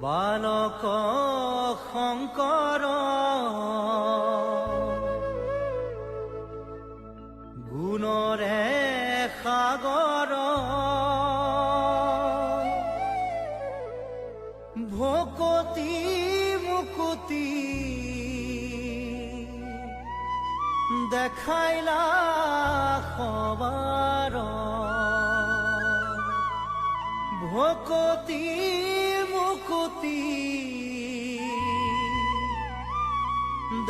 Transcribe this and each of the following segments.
বালক শংকৰ গুণৰে সাগৰ, ভকতি মুকুতি দেখাইলা সবাৰ, ভকতি মুকুতি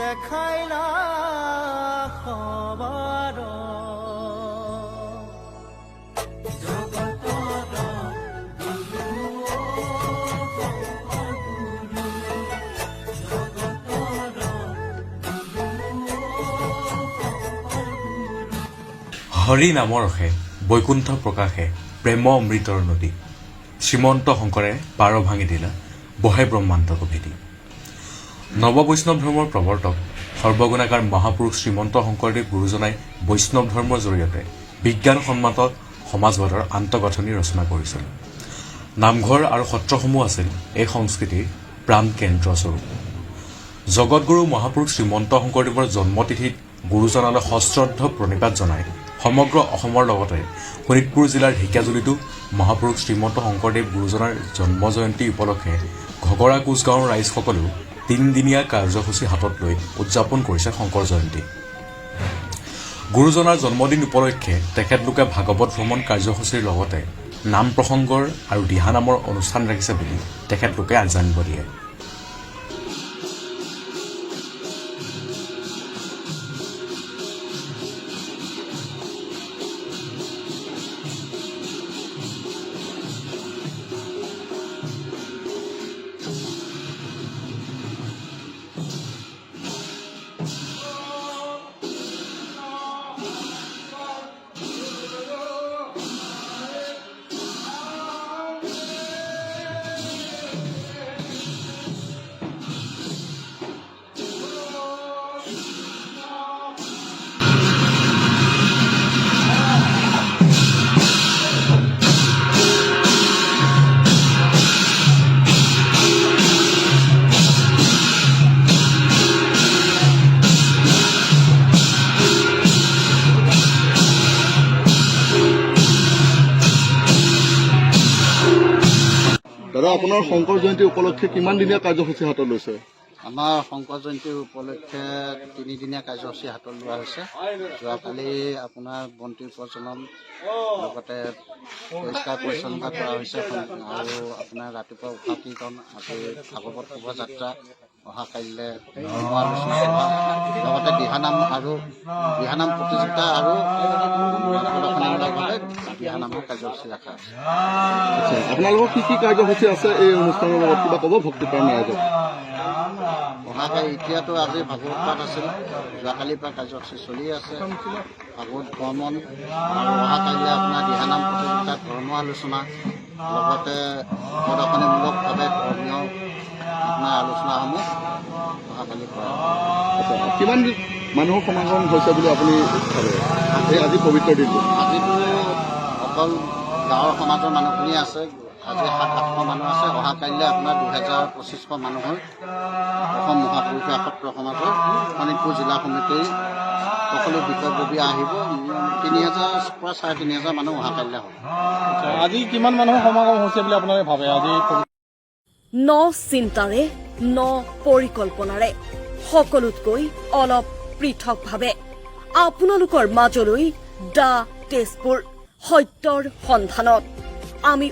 দেখাইলা সবাৰ। জগতৰ গুৰু গুৰু, জগতৰ গুৰু। হৰি নামৰ ৰসে বৈকুণ্ঠ প্ৰকাশে প্ৰেম অমৃতৰ নদী, শ্ৰীমন্ত শংকৰে পাৰ ভাঙি দিলা বহে ব্ৰহ্মাণ্ডক ভেদি। নৱবৈষ্ণৱ ধৰ্মৰ প্ৰৱৰ্তক সৰ্বগুণাকাৰ মহাপুৰুষ শ্ৰীমন্ত শংকৰদেৱ গুৰুজনাই বৈষ্ণৱ ধৰ্মৰ জৰিয়তে বিজ্ঞানসন্মত সমাজবাদৰ আন্তঃগাঁথনি ৰচনা কৰিছিল। নামঘৰ আৰু সত্ৰসমূহ আছিল এই সংস্কৃতিৰ প্ৰাণকেন্দ্ৰস্বৰূপ। জগতগুৰু মহাপুৰুষ শ্ৰীমন্ত শংকৰদেৱৰ জন্মতিথিত গুৰুজনালৈ সশ্ৰদ্ধ প্ৰণিপাত জনাই সমগ্ৰ অসমৰ লগতে শোণিতপুৰ জিলাৰ ঢেকীয়াজুলিতো মহাপুৰুষ শ্ৰীমন্ত শংকৰদেৱ গুৰুজনাৰ জন্ম জয়ন্তী উপলক্ষে ঘগৰা কোচ গাঁৱৰ ৰাইজসকলেও তিনিদিনীয়া কাৰ্যসূচী হাতত লৈ উদযাপন কৰিছে শংকৰ জয়ন্তী। গুৰুজনাৰ জন্মদিন উপলক্ষে তেখেতলোকে ভাগৱত ভ্ৰমণ কাৰ্যসূচীৰ লগতে নাম প্ৰসংগৰ আৰু দিহানামৰ অনুষ্ঠান ৰাখিছে বুলি তেখেতলোকে জানিব দিয়ে। দাদা, আপোনাৰ শংকৰ জয়ন্তী উপলক্ষে কিমান দিনীয়া কাৰ্যসূচী হাতত লৈছে? আমাৰ শংকৰ জয়ন্তী উপলক্ষে তিনিদিনীয়া কাৰ্যসূচী হাতত লোৱা হৈছে। যোৱাকালি আপোনাৰ বন্তি প্ৰজ্বলন, লগতে পৰিষ্কাৰ পৰিচ্ছন্নতা কৰা হৈছে আৰু আপোনাৰ ৰাতিপুৱা ঊষা কীৰ্তন, আজি ভাগৱত শোভাযাত্ৰা, অহা কাইলৈ ধৰ্ম আলোচনা সভা, লগতে দিহানাম আৰু দিহানাম প্ৰতিযোগিতা আৰু প্ৰদৰ্শনীমূলকভাৱে দিহানামৰ কাৰ্যসূচী ৰখা আছে। আচ্ছা, আপোনালোকৰ কি কি কাৰ্যসূচী আছে এই অনুষ্ঠানৰ লগত, কিবা ক'ব ভক্তিপ্ৰাণ ৰাইজক? অহাকালি, এতিয়াতো আজি ভাগৱত পাঠ আছিল, যোৱাকালিৰ পৰা কাৰ্যসূচী চলি আছে, ভাগৱত ভ্ৰমণ আৰু অহা কাইলৈ আপোনাৰ দিহানাম প্ৰতিযোগিতা, ধৰ্ম আলোচনা, লগতে প্ৰদৰ্শনীমূলকভাৱে ধৰ্মীয় আপোনাৰ আলোচনাসমূহ অহাকালি কৰা হ'ব। আচ্ছা, কিমান মানুহৰ সমাগম হৈছে বুলি আপুনি ভাবে এই আজি পবিত্ৰ দিনটো? আজিতো অকল গাঁৱৰ সমাজৰ মানুহখিনি আছে, আজি 700-800 মানুহ আছে। অহা কাইলৈ আপোনাৰ 2000 2500 মানুহৰ অসম মহাপুৰুষীয়া সত্ৰ সমাজৰ শোণিতপুৰ জিলা সমিতিৰ সকলো বিষয়ববীয়া আহিব। 3000 পৰা 3500 মানুহ অহা কাইলৈ হ'ব। আজি কিমান মানুহৰ সমাগম হৈছে বুলি আপোনালোকে ভাবে আজি? ন চিন্তাৰে, ন পৰিকল্পনাৰে, সকলোতকৈ অলপ পৃথকভাৱে আপোনালোকৰ মাজলৈ the Tezpur, সত্যৰ সন্ধানত আমি।